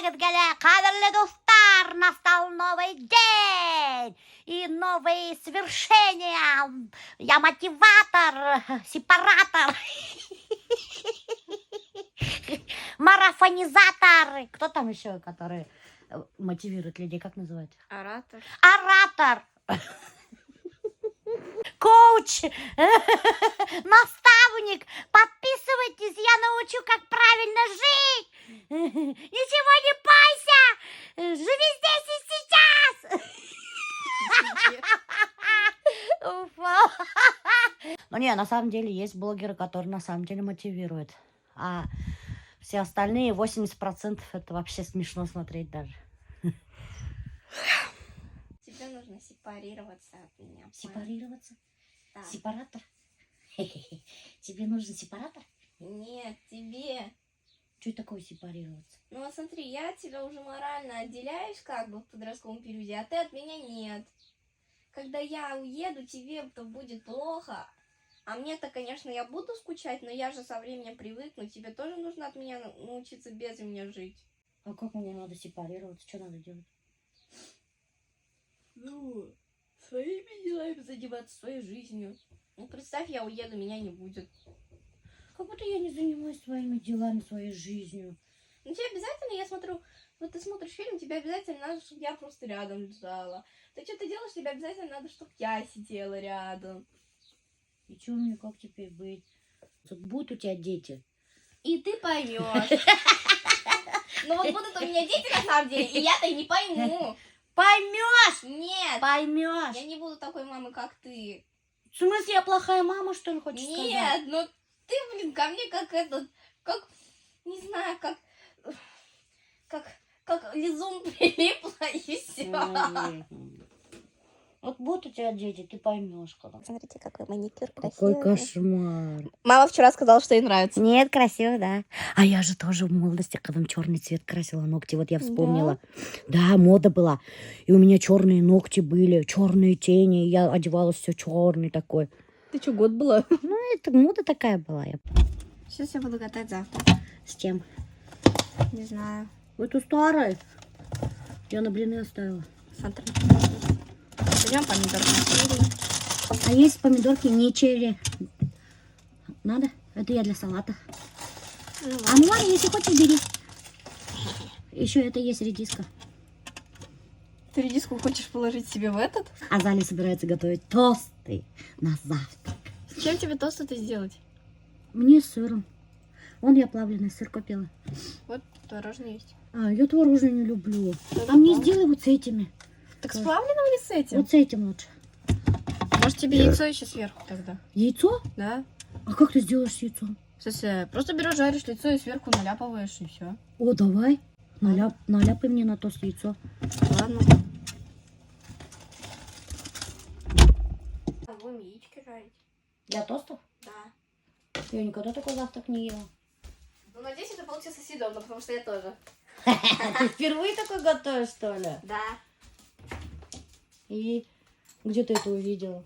Һәммәгеҙгә лә, ҡәҙерле дуҫтар, настал новый день и новые свершения. Я мотиватор, сепаратор, марафонизатор. Кто там еще, который мотивирует людей, как называют? Оратор. Оратор. Коуч, наставник, подписывайтесь, я научу, как правильно жить. Ничего не бойся, живи здесь и сейчас. Уфа. Ну не, на самом деле есть блогеры, которые на самом деле мотивируют. А все остальные 80% это вообще смешно смотреть даже. Тебе нужно сепарироваться от меня. Сепарироваться? Да. Сепаратор? Тебе нужен сепаратор? Нет, тебе. Что такое сепарироваться? Ну вот смотри, я от тебя уже морально отделяюсь как бы в подростковом периоде, а ты от меня нет. Когда я уеду, тебе-то будет плохо. А мне-то, конечно, я буду скучать, но я же со временем привыкну. Тебе тоже нужно от меня научиться без меня жить. А как мне надо сепарироваться? Что надо делать? Ну, своими делами заниматься, своей жизнью. Ну, представь, я уеду, меня не будет. Как будто я не занимаюсь своими делами, своей жизнью. Ну, тебе обязательно, я смотрю, вот ты смотришь фильм, тебе обязательно надо, чтобы я просто рядом лежала. Ты что-то делаешь, тебе обязательно надо, чтобы я сидела рядом. И что мне, как теперь быть? Тут будут у тебя дети? И ты поймешь. Ну вот будут у меня дети на самом деле, и я-то и не пойму. Поймешь! Нет, Поймешь! я не буду такой мамой, как ты. В смысле, я плохая мама, что ли, хочешь сказать? Нет, ну ты, блин, ко мне как этот, как, не знаю, как лизун прилипла, и все. Вот будут у тебя дети, ты поймешь, когда. Смотрите, какой маникюр Какой кошмар. Мама вчера сказала, что ей нравится. Нет, красиво, да. А я же тоже в молодости, когда черный цвет красила ногти, вот я вспомнила. Да, мода была. И у меня черные ногти были, черные тени, я одевалась все черный такой. Ты что, год была? Ну, это мода такая была. Я... Сейчас я буду готовить завтрак. С чем? Не знаю. Это старое. Я на блины оставила. Смотри. Берем помидорки черри. А есть помидорки не черри. Надо? Это я для салата. Ну, А ну ладно, если хочешь, бери. Еще это есть редиска. Ты редиску хочешь положить себе в этот? Азалия собирается готовить тосты на завтрак. С чем тебе тост это сделать? Мне с сыром. Вон я плавленый сыр купила. Вот творожный есть. А, я творожный не люблю. Да, А мне да. сделай вот с этими. Так с плавленым или с этим? Вот с этим лучше. Может, тебе яйцо еще сверху тогда? Яйцо? Да. А как ты сделаешь с яйцом? В смысле, просто берешь, жаришь яйцо и сверху наляпываешь, и все. О, давай. Наляпай мне на тост яйцо. Ладно. Будем яички жарить. Для тостов? Да. Я никогда такой завтрак не ела. Ну, надеюсь, это получится съедобно, потому что я тоже. Ты впервые такой готовишь, что ли? Да. И где ты это увидела?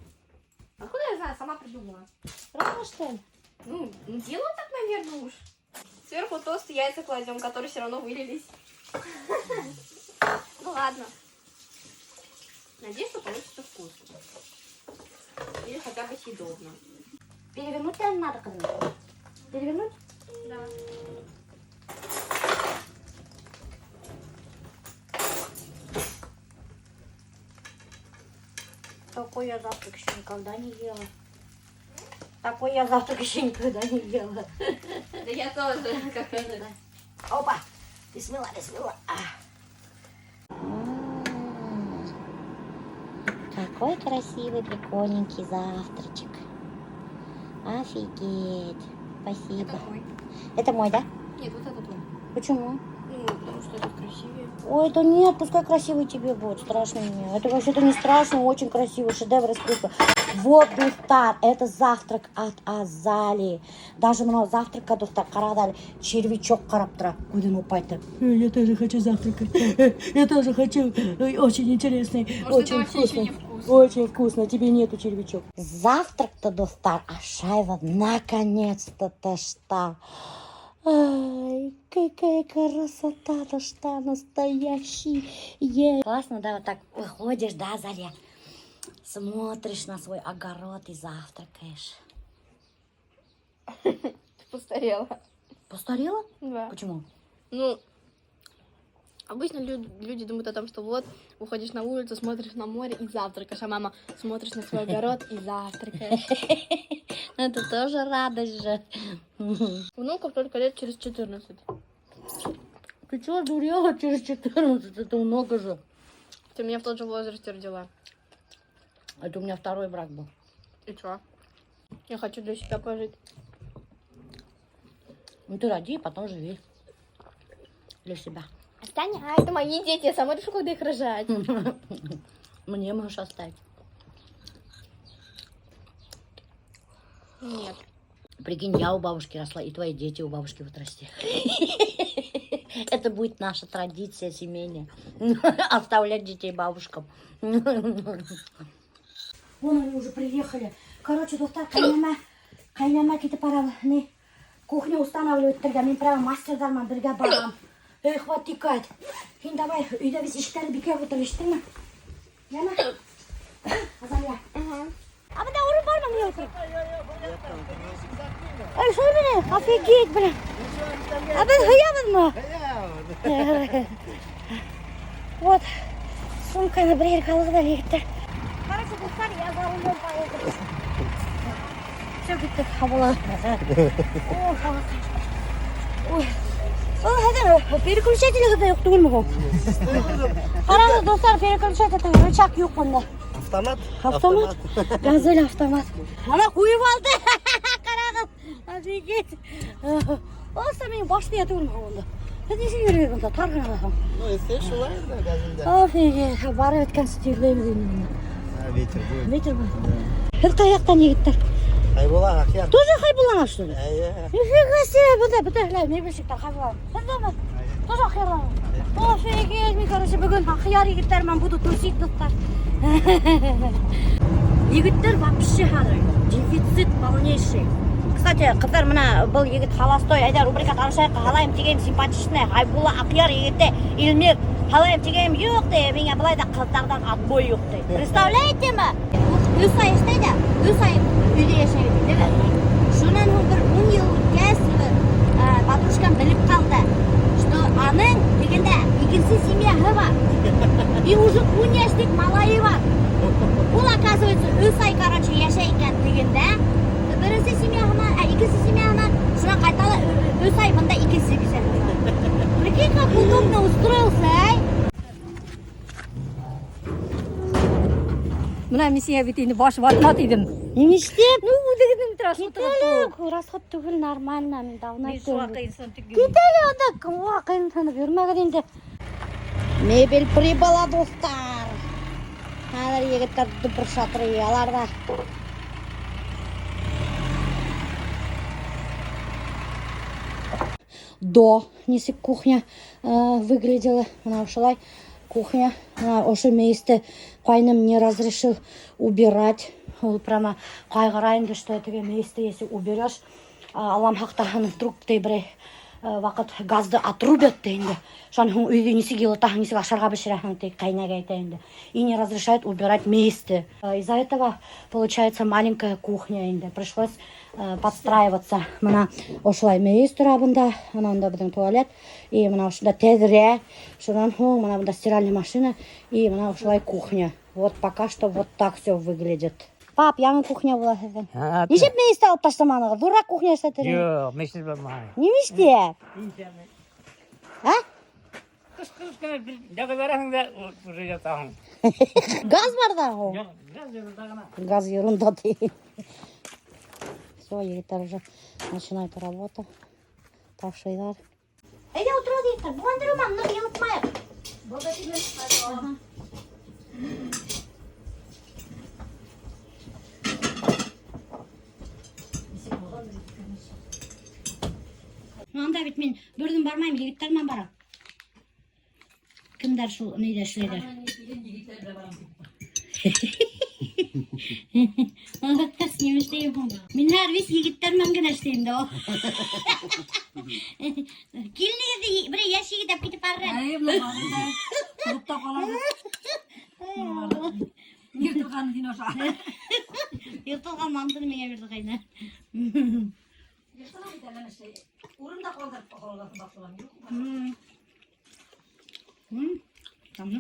Откуда я знаю? Сама придумала. Правда, что ли? Ну, делаю так, наверное, уж. Сверху тост яйца кладем, которые все равно вылились. Ну ладно. Надеюсь, что получится вкусно. Или хотя бы съедобно. Перевернуть, наверное, надо когда-нибудь. Перевернуть? Да. Такой я завтрак еще никогда не ела. Такой я завтрак еще никогда не ела. Да я тоже, как это. Опа! Бисмилла, бисмилла. Какой красивый, прикольненький завтрачек. Офигеть. Спасибо. Это мой. Это мой, да? Нет, вот этот твой. Почему? Ну, потому что этот красивее. Ой, это нет, пускай красивый тебе будет, страшно мне. Это вообще-то не страшно, очень красивый, шедевр искусства. Вот, дуҫтар, это завтрак от Азалии. Даже бынау завтракка, дуҫтар, ҡарағыҙ әле, червячок ҡарап тора, күҙен упайтып. Я тоже хочу завтракать, я тоже хочу, очень интересный, Может, очень это вообще еще вкусный. не вкусно. Очень вкусно, тебе нету червячок. Завтрак-то, дуҫтар, ашайбыҙ, наконец-то-то что. Ай, какая красота, да что настоящая. Классно, да, вот так выходишь, да, Заря, смотришь на свой огород и завтракаешь. Ты постарела. Постарела? Да. Почему? Ну, обычно люди думают о том, что вот, выходишь на улицу, смотришь на море и завтракаешь, а мама смотришь на свой огород и завтракаешь. Это тоже радость же. Внуков только лет через 14. Ты чего дурела через 14? Это много же. Ты меня в тот же возрасте родила. Это у меня второй брак был. И чё? Я хочу для себя пожить. Ну ты роди, потом живи. Для себя. Отстань, а это мои дети, я сама решу, когда их рожать. Мне можешь оставить. Нет. Прикинь, я у бабушки росла, и твои дети у бабушки будут расти. Это будет наша традиция семейная. Оставлять детей бабушкам. Вон они уже приехали. Короче, дуҫтар, ҡәйнәмә китеп бара, не, кухня устанавливать итергә. Мин прямо мастерҙар менән бергә барам. Эй, хватит тикать. Һин давай, өйҙә беҙ ишектәрҙе бикләп ултыр, ишеттеңме? Йәме? Азалия. А бында урын бармы миңә ултырып? Эй, шул мине, офигеть, блин. А беҙ һыябыҙмы? Вот, сумканы бер ергә алығыҙ әле, егеттәр. Короче, дуҫтар, я за рулем поеду. Все, киттек, ҡабыла. Ой, ой. Ой, хәҙер переключателе юҡ түгелме был? Ҡарағыҙ, дуҫтар, переключатель, рычаг юҡ бында. Автомат? Автомат. Газель автомат. Ана ҡуйып алды. Ҡарағыҙ. Офигеть. Аса минең баш мейе түгелме унда? Һеҙ нисек йөрөйһөгөҙ бында? Тар ғына ла. Ну, если шулай да, газелдә. Офигеть. Барып еткәнсе тирләйбеҙ инде бында. А, ветер будет. Ветер будет. Һеҙ ҡай яҡтан, егеттәр? Хәйбулла, Аҡъяр. Тоже Хәйбулланан, что ли? Эйе. Нифига себе, бында бөтәһе мебельщиктар Хәйбулланан. Һеҙҙәме? Тоже Аҡъярҙан. Офигеть, мин, короче, бөгөн Аҡъяр егеттәр менән буду тусить, дуҫтар. Егеттәр вообще хәҙер дефицит полнейший. Кстати, ҡыҙҙар, бына был егет холостой, әйҙә рубрика танышайыҡ, һалайым тигәйнем, симпатичный, Хәйбулла Аҡъяр егете Илмир. Һалайым тигәйнем, юҡ ти, миңә былай ҙа ҡыҙҙарҙан отбой юҡ ти. Представляете ме? Өс ай эшләй ҙә, 3 ай өйҙә йәшәй бит, әйме? Шунан һуң бер 10 йыл үткәс, подружкам белеп ҡалды, что аның тигәндә икенсе семьяһы бар. И уже 10 йәшлек малайы бар. Ул, оказывается, 3 ай, короче, йәшәй икән тигәндә, беренсе семьяһына, икенсе семьяһына, шунан ҡайта ла 3 ай бында икенсе бисәһе бар. Прикинь, как удобно устроился, ай? Бына мин һиңә бит инде баш ватма тинем. Нишләп? Ну, үҙегеҙҙең бит расход Кит әле, расход түгел, нормально, мин давно Мин шуға әйтәм. ҡыйынсынып тик Кит әле унда, уға ҡыйынһынып йөрөмәгеҙ инде. Мебель прибыла, дуҫтар. Хәҙер егеттәр дөпөр шатыр йыялар ҙа. До нисек кухня выглядела. Бына ошолай кухня. Бына ошо мейесте ҡайным не разрешил убирать. Ул прямо ҡайғыра инде, что теге мейесте если уберешь, Аллам һаҡлаһын, вдруг ти берәй ваҡыт газды отрубят ти инде. Шунан һуң өйҙө нисек йылытаһың, нисек ашарға бешерәһең ти ҡәйнәгә әйтә инде. И не разрешает убирать мейесте. Из-за этого получается маленькая кухня инде. Пришлось подстраиваться. Бына ошолай мейес тора бында, ана унда беҙҙең туалет, и бына ошонда тәҙрә, шунан һуң бына бында стиральная машина, и бына ошолай кухня. Вот пока что вот так все выглядит. Пап, яңы кухня була һеҙҙең. Нисек мейесте алып ташламанығыҙ? Ҙурыраҡ кухня эшләтер инек. Юҡ, мейесһеҙ булмай. Нимә эшләп? А? Ҡыш-ҡыш ҡына бер яға бараһың да, уже ятаһың. Газ бар ҙа һуң? Юҡ, газ ерунда ғына. Газ ерунда ти. Все, егеттәр уже начинают работу. Ташыйҙар. Әйҙә ултырығыҙ, егеттәр. Боландырма, ныҡ йылытмайыҡ. Ага. Анда бит мин бер үҙем бармайым, егеттәр менән барам. Кемдәр шул ниҙә эшләйҙәр? Аңлаттыр, нимә эшләйем һуң? Мин һәр вис егеттәр менән генә эшләйем дә ул. Киленегеҙҙе бер йәш егет алып китеп барыр. Әй, бына барында. Клубта ҡалабыҙ. Йыртылған һин аша. Йыртылған мантыны миңә бирҙе ҡәйнә. Йыртыла бит әле эшләй. Урында ҡалдырып ҡалған баҡсалам юҡ. Тәмле.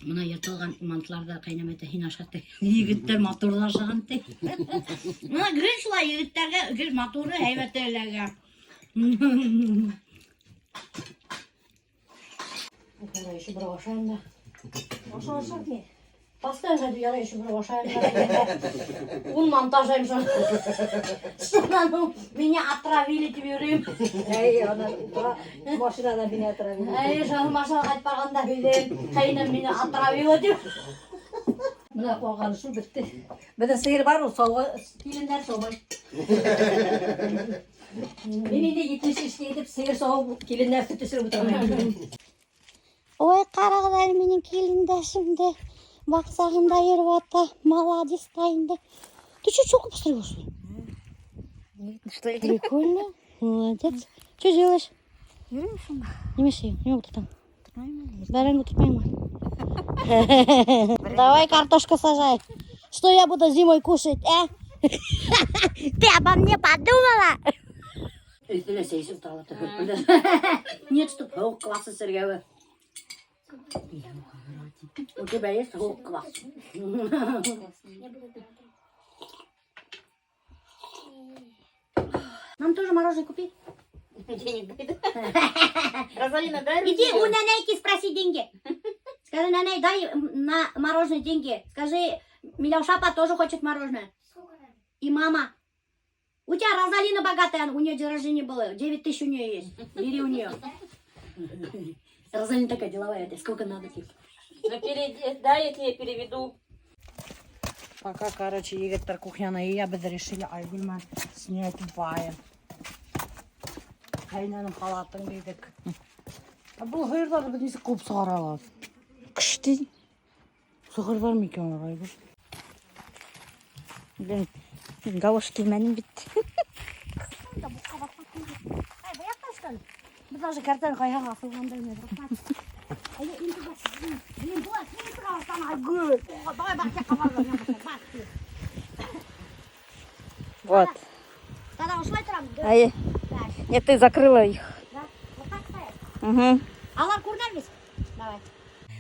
Бына йыртылған мантыларҙы ҡәйнәм әйтә, һин аша ти. Егеттәр матурҙы ашаған ти. Бына гел шулай егеттәргә гел матуры һәйбәте эләгә. Еще бер ашайым да. Аша, аша ни? Постоянно же ярай еще бер ашайым да. Ун манты ашайым шунан. Шунан һуң меня отравили тип йөрөйөм. Әй, ана утыра, машинала мине отравили. Әй, шул машинаға ҡайтып барғанда һөйләйем, ҡәйнәм мине отравила тип. Бына ҡалғаны шул бөттө. Беҙҙең сыйыр бар ул, сауға килендәр саумай. Мин инде 73 етеп сыйыр сауып килендәр һөт эсереп ултырмайым. Ой, ҡарағыҙ әле минең килендәшемде. Баҡсаһында йөрөп ята, молодец та инде. Ты что, челку постригла, что ли? Прикольно. Молодец. Что делаешь? Нимә эшләйһең? Нимә ултыртаң? Бәрәңге ултыртмайһыңмы? Давай картошку сажай. Что я буду зимой кушать, э? Ты обо мне подумала? Өҫтөнә сәй эсеп тора. Нет, чтоб һыуыҡ квас эсергә. У тебя есть һыуыҡ квас? Нам тоже мороженое купи. Денег дай. Розалина, дай Иди у нанейки спроси деньги. Скажи, наней, дай на мороженое деньги. Скажи, Миляуша апа тоже хочет мороженое. И мама. У тебя Розалина богатая, у нее день рождения было. 9 тысяч у нее есть. Бери у нее. Розалина такая деловая, это сколько надо типа. Ну, дай я тебе переведу. Пока, короче, егеттәр кухняны йыя, беҙ решили Айгөл менән снять вайн. Ҡәйнәнең халатын кейҙек. Ә был һыйырҙарҙы беҙ нисек ҡыуып сығара алабыҙ? Көстө. Сығырҙар мы икән улар, Айгөл? Блин, галош кеймәнем бит. Ай, был яҡта что ли? Беҙ даже кәртән ҡайһыға аҫылғандай ине. Блин, былар нимә тора башланы, Айгөл? Давай бар, яҡҡа бар, бар. Вот. Тогда ошолай торам. Ай. Нет, ты закрыла их. Да? Вот так стоять. Угу. Алар күренер бит. Давай.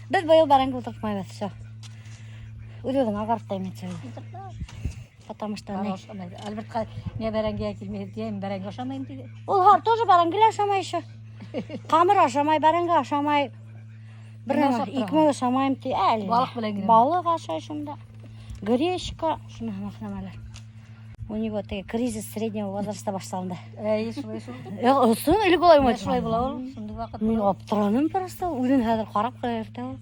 Беҙ быйыл бәрәңге ултыртмайбыҙ, все. Үҙебеҙҙең огородта имеется в виду. Потому что не. Альбертҡа мин бәрәңгегә килмәй тием, бәрәңге ашамайым тине. Ул тоже бәрәңге лә ашамай еще. Ҡамыр ашамай, бәрәңге ашамай. Бер Нимә нәмә, ашап тора? икмәк ашамайым ти. Әле. Балыҡ белән генә. Балыҡ ашай шунда. Гречка, шуны һымаҡ нәмәләр. У него теге кризис среднего возраста башланды. Әй, шулай шул. Ысын элек улай Менә шулай була ул, шундай ваҡыт. Мин аптыраным просто. Үҙен хәҙер ҡарап ҡына йөрөтә ул.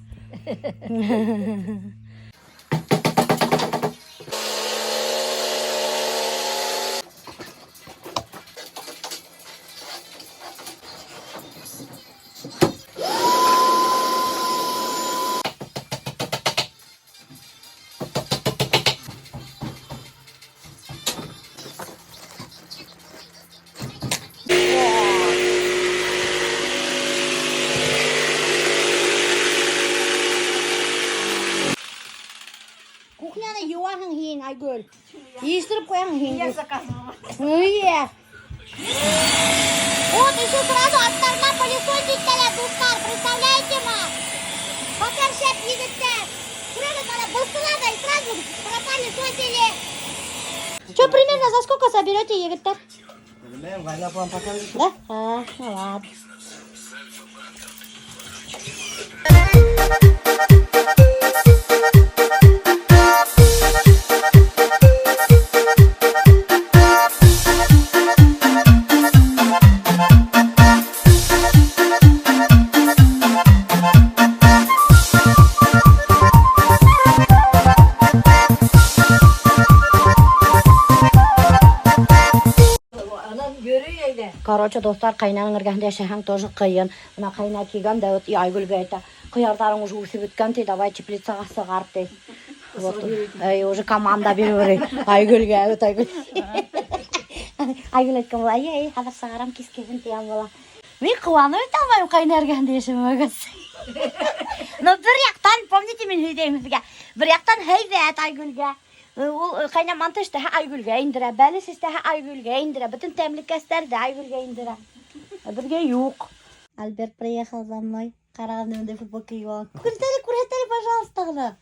Кухняны йыуаһың һин, Айгөл. Йыйыштырып ҡуяһың һин. Я заказывала. Эйе. Вот еще сразу аттарына пылесосить итәләр, дуҫтар, представляете ма? Ҡасан шәп егеттәр. Күрәбеҙ, бына боҫтолар ҙа и сразу пропылесосили. Что примерно за сколько соберете, егеттәр? Белмәйем, ғаилә план покажет. Да? А, ну ладно. Анан йөрөй әйҙә. Короче, дуҫтар, ҡәйнәнең эргәһендә йәшәһәң тоже ҡыйын. Бына ҡәйнә килгән дә вот Айгөлгә әйтә, ҡыярҙарың уже үҫеп бөткән ти, давай теплицаға сығар ти. Вот. Эй, уже команда бирә Айгөлгә, вот Айгөл. Айгөл әйткән була, эй, эй, хәҙер сығарам кискеһен тигән була. Мин ҡыуанып бөтә алмайым ҡәйнә эргәһендә йәшәмәгәс. Но бер яҡтан, помните, мин һөйләйем һеҙгә, бер яҡтан һәйбәт Айгөлгә. Ул ҡәйнә манты эшләһә Айгөлгә индерә, бәлеш эшләһә Айгөлгә индерә, бөтөн тәмлекәстәрҙе Айгөлгә индерә. Ә беҙгә юҡ. Альберт приехал за мной. Ҡарағыҙ, бындай футболка кейеп алған. Күрһәт әле, күрһәт әле, пожалуйста ғына.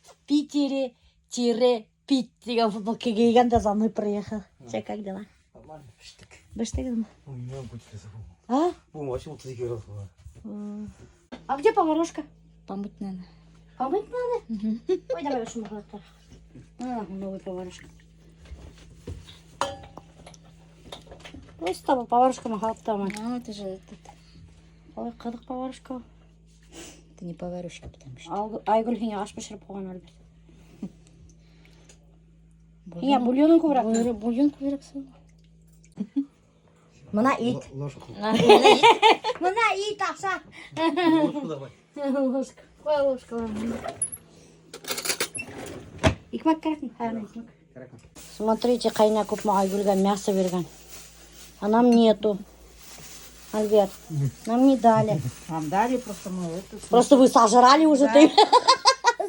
В Питере тире Пит тигән футболка кейгән дә за мной приехал. Че, как дела? Нормально, бештек. Бештегеҙме? Ой, не могу тебе забыл. А? Бу вообще 32 градус было. А где поварешка? Помыть надо. Помыть надо? Ой, давай шуны һалып. А, новый поварешка. Ой, с тобой поварешка һалып. А, это же этот. Ой, ҡыҙыҡ поварешка. Это не поварюшка, потому что. Айгөл һиңә аш бешереп ҡуйған, Альберт. Һиңә бульонын күберәк. Бульон күберәк һал. Бына ит. Ложку. Бына ит аша. Ложку давай. Ложка. Ҡуй ложка. Икмәк кәрәкме? Һә, икмәк. Смотрите, ҡәйнә күпме Айгөлгә мясо биргән. А нам нету. Альберт, нам не дали. Вам дали, просто мы это... Просто вы сожрали уже ты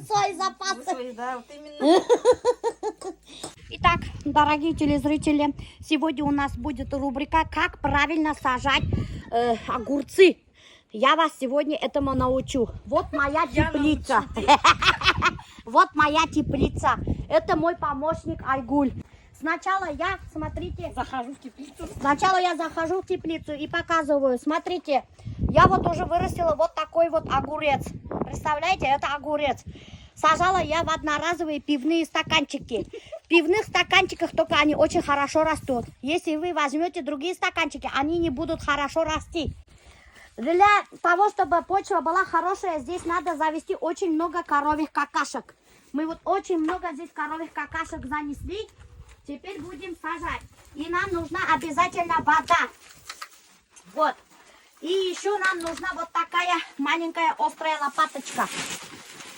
свои запасы. Свои, да, вот именно. Итак, дорогие телезрители, сегодня у нас будет рубрика «Как правильно сажать огурцы». Я вас сегодня этому научу. Вот моя теплица. Вот моя теплица. Это мой помощник Айгуль. Сначала я, смотрите, Захожу в теплицу. Сначала я захожу в теплицу и показываю. Смотрите, я вот уже вырастила вот такой вот огурец. Представляете, это огурец. Сажала я в одноразовые пивные стаканчики. В пивных стаканчиках только они очень хорошо растут. Если вы возьмете другие стаканчики, они не будут хорошо расти. Для того, чтобы почва была хорошая, здесь надо завести очень много коровьих какашек. Мы вот очень много здесь коровьих какашек занесли. Теперь будем сажать. И нам нужна обязательно вода. Вот. И еще нам нужна вот такая маленькая острая лопаточка.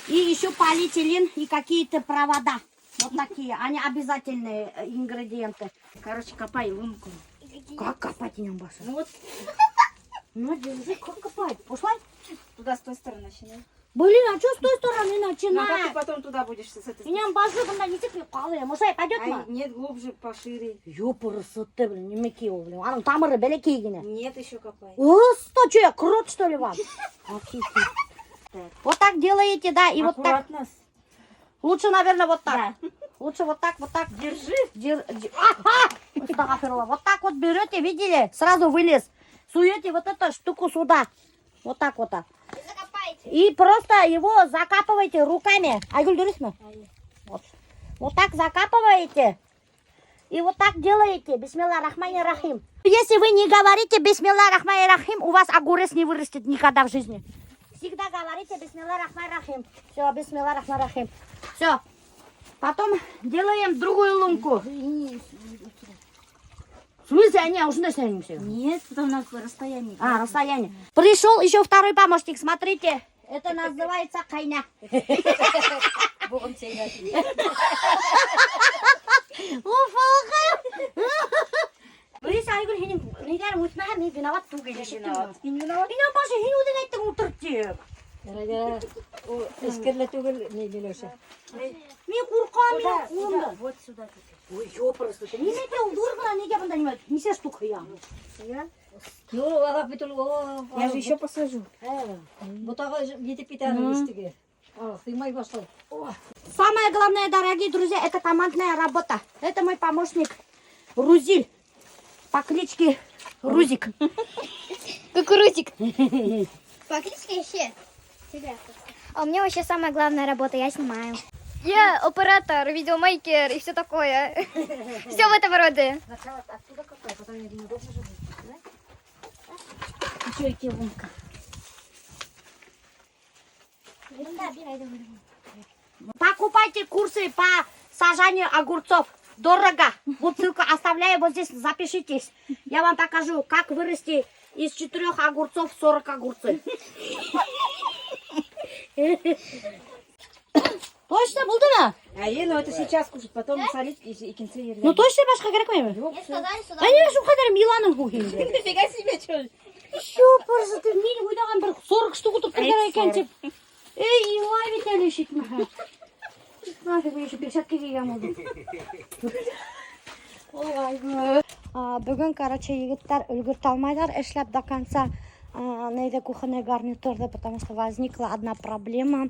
И еще полиэтилен и какие-то провода. Вот такие. Они обязательные ингредиенты. Короче, копай лунку. Как копать не баша? Ну вот Ну, держи, как копать? Пошла? туда с той стороны начинай. Блин, а что с той стороны Ну, а как ты начинать? потом туда будешь с этой Меня башы бында нисек ҡалыр? Может, пойдет Ай, ма? нет, глубже, пошире. Ёпырсыты, блин, нимәкәй ул, блин. Аның тамыры бәләкәй генә. Нет, еще копай. Что, что я, крот, что ли, вам? Офигеть. Вот так делаете, да, и вот так. Аккуратно. Лучше, наверное, вот так. Лучше вот так, вот так. Держи. Ага! Астағфирулла. Вот так вот берете, видели? Сразу вылез. Суете вот эту штуку сюда. Вот так вот. Так. Закопайте. И просто его закапываете руками. Айгуль, дөрөҫмө? Вот. Вот так закапываете. И вот так делаете. Бисмилла рахмани рахим. Если вы не говорите бисмилла рахмани рахим, у вас огурец не вырастет никогда в жизни. Всегда говорите бисмилла рахмани рахим. Все, бисмилла рахмани рахим. Все. Потом делаем другую лунку. В смысле, они уже начали все? Нет, потом на расстоянии. А, расстояние. Пришел еще второй помощник. Смотрите, это называется ҡәйнә. Богом тебя. Уф, Бейс, Айгөл, һинең ниҙәрең үҫмәһә, мин виноват түгел. Виноват. Һин виноват. Минең башы, һин үҙең әйттең ултырт тип. Ярай, ул эскерле түгел, ни Миләүшә. Мин ҡурҡам, минең ҡулымда. Вот сюда. Ой, ёпырсы. Нимә ул ҙур ғына, нигә бында нимә? Нисә штук ҡоям? Юҡ, аға бит ул. Я же еще посажу. Ботағы етеп китә өҫтөгә. Һыймай башлай. Самое главное, дорогие друзья, это командная работа. Это мой помощник Рузиль по кличке Рузик. Кукурузик. По кличке еще. А у меня вообще самая главная работа, я снимаю. Я оператор, видеомейкер и все такое. Все в этом роде. Сначала оттуда копай, потом неудобно же будет. Да? Еще идти лунка. Покупайте курсы по сажанию огурцов. Дорого. Вот ссылку оставляю вот здесь, запишитесь. Я вам покажу, как вырасти из 4 огурцов 40 огурцов. Точно? Точно булдымы? А ну это сейчас кушать, потом солить и икенсе ерҙә. Ну точно башҡа кәрәкмәйме? Мне сказали, сюда. Ә нимә шул ҡәҙәр иланың һуң инде? Нифига себе, что ли? Ёпарсы, ты мин уйлаған бер 40 штук ултырттырған икән тип. Эй, илай бит әле етмәһә. Нафиг, мин еще перчатки кейгән булдым. Ой, бөгөн, короче, егеттәр өлгөртә алмайҙар эшләп до конца нейҙе кухонный гарнитурҙы, потому что возникла одна проблема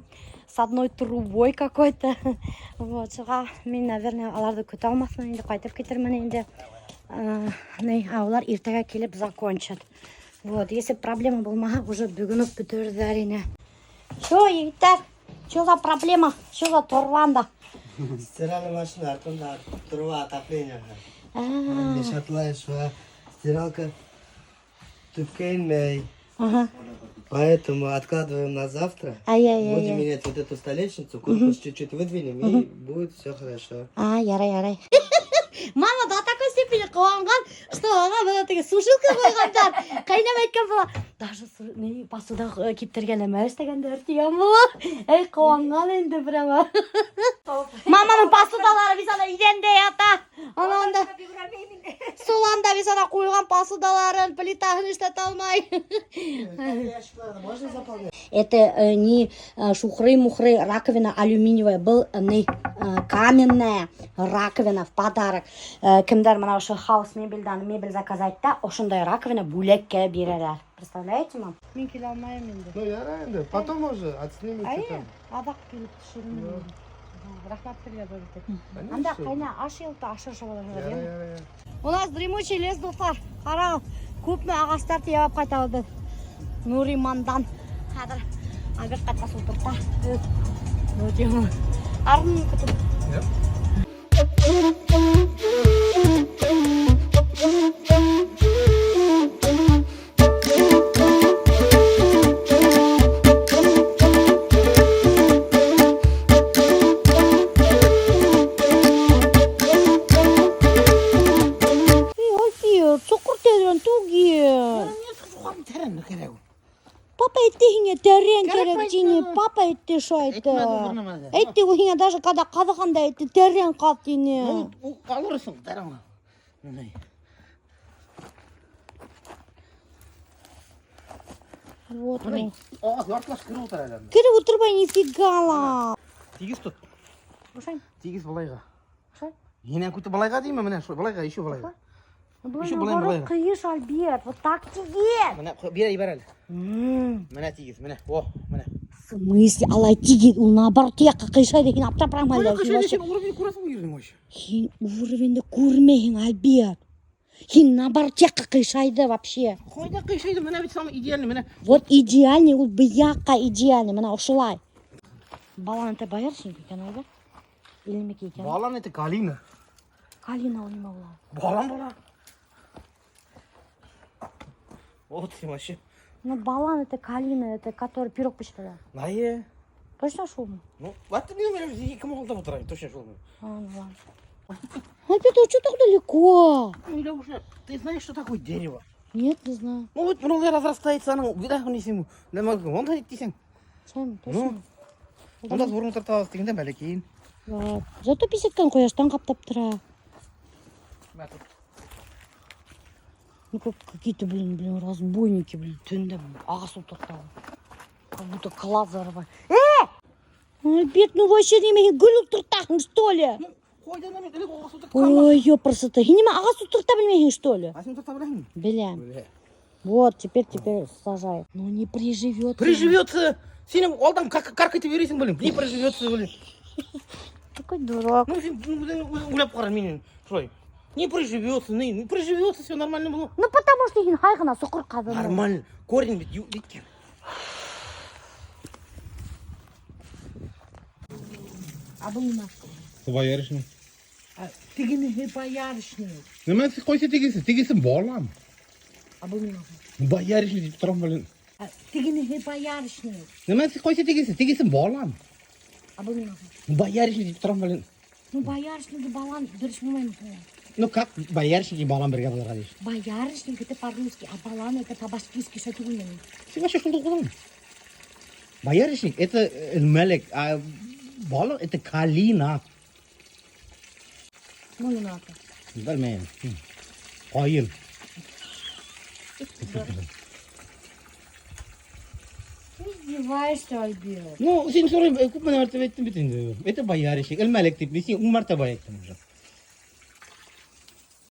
с одной трубой какой-то. Вот, шуға мин, наверное, уларҙы көтә алмаҫмын инде, ҡайтып китермен инде. Ней, а улар иртәгә килеп закончат. Вот, если проблема булмаһа, уже бөгөн үк бөтөрҙәр ине. Что, егеттәр? Что за проблема? Что за торванда? Стиральная машина, артында труба отопления. А, Мешатлай, что стиралка төпкә инмәй. Ага. Поэтому откладываем на завтра. Ай-яй-яй. Будем менять вот эту столешницу, корпус чуть-чуть выдвинем, и будет все хорошо. А, ярай, ярай. Мама до такой степени ҡыуанған, что ана бына теге сушилка ҡуйғандар. Ҡәйнәм әйткән була. Даже ни, посуда киптергән нәмә эшләгәндәр тигән була. Эй, ҡыуанған инде прямо. Маманың посудалары бит ана иҙәндә ята. Ана анда соланда бит ана ҡуйған посудаларын, плитаһын эшләтә алмай. Можно заполнять? Это не шухры-мухры, раковина алюминиевая, был не каменная раковина в подарок. Кемдәр бына ошо Хаус мебелдән мебель заказать итә, ошондай раковина бүләккә бирәләр. Представляете, мам? Мин килә алмайым инде. Ну, ярай инде. Потом уже отснимете там. Аҙаҡ килеп төшөрөрмөн. Рәхмәт һеҙгә ҙур. Анда ҡайна аш йылыта, аш ашап алырға. Ярай, ярай. У нас дремучий лес, дуҫтар. Ҡарағыҙ, күпме ағастар тейәп ҡайтабыҙ беҙ. Нуримандан. Хәҙер Альберт ҡайтҡас ултырта. Ну, тема. Арын көтөп. Эй, Альберт, соҡор тәрән түгел. Тәрән кәрәк. Папа әйтте һиңә тәрән кәрәк тине. Папа әйтте шул әйтте. Әйтте ул һиңә даже ҡада ҡаҙығанда әйтте тәрән ҡаҙ тине. Ну, алырһың тәрән. Мына. Вот. Мына ағас яртылаш кереп ултыра әле. Кереп ултырмай нифига ла. Тигеҙ тот. Ошай. Тигеҙ былайға. Ошай. Енәң күте былайға тейме? Менә шул былайға, еще былайға. Былай Еще былай, наоборот былай. ҡыйыш, Альберт. Вот так тигеҙ. Менә бирә ебәр әле. Менә тигеҙ, менә. О, менә. В смысле, алай тигеҙ, ул наоборот яҡҡа ҡыйшайҙы, һин аптырап Ҡайҙа әле. ҡыйшайҙы, һин уровень күрәһең ерҙең вообще. Һин уровенде күрмәйһең, Альберт. Һин наоборот яҡҡа ҡыйшайҙы вообще. Ҡайҙа ҡыйшайҙы? Менә бит самый идеальный, менә. Вот идеальный, ул быяҡҡа идеальный, мына ошолай. Балан это боярышник икән, Альберт? Или нимәкәй икән? Балан это калина. Калина ул нимә була? Балан була. Вот син вообще. Ну, балан это калина, это который пирог бешерә. Найе. Точно шулмы? Ну, вот не беләм, кем алдап ултыра, точно шулмы. А, ну ладно. Альберт, а что так далеко? Ну, Илюша, ты знаешь, что такое дерево? Нет, не знаю. Ну, вот мынандай разрастается, аның бит нисең. Нәмә, унда тисең. Сән, точно. Ну, унда ҙур ултыртабыҙ тигәндә бәләкәй. Вот. Зато беседканы ҡояштан ҡаплап тора. Ну, как какие-то, блин, разбойники, блин, төндә ағас ултырта. Как будто клад зарывай. Э! Альберт, ну вообще нимә гөл ултыртаһың, что ли? Ну, ҡайҙа нәмә, элек ағас ултыртҡан. Ой, ёпрсоты. Һин нимә ағас ултырта белмәйһең, что ли? А һин ултырта беләһеңме? Беләм. Белә. Вот, теперь сажай. Ну не приживется. Приживется. Һинең алдан карк итеп йөрөйһөң, блин. Не приживется, блин. Такой дурак. Ну, һин үҙең уйлап ҡара минең шулай. Не приживется, не приживется, все нормально было. Ну потому что һин һай ғына соҡор ҡаҙҙың. Нормально. Корень бит иткән. А был нимә? Боярышник. Тегенеһе боярышник. Нимә ҡайһы тегеһе? Тегеһе балан. А был нимә? Боярышник тип торам, блин. Тегенеһе боярышник. Нимә ҡайһы тегеһе? Тегеһе балан. А был нимә? Боярышник тип торам, блин. Ну боярышник и балан дөрөҫ булмаймы? Ну как боярышник и балан бергә булырға тейеш? Боярышник это по-русски, а балан это по-башкирски, что түгелме? Һин вообще шунда уҡының. Боярышник это мәләк, а Балыҡ это калина. Ну, не надо. Белмәйем. Ҡайын. Ты издеваешься, Альберт. Ну, һин сорайым, күпме мәртәбә әйттем бит инде. Это боярышник, элмәлек тип, мин һиңә ун мәртәбә әйттем уже.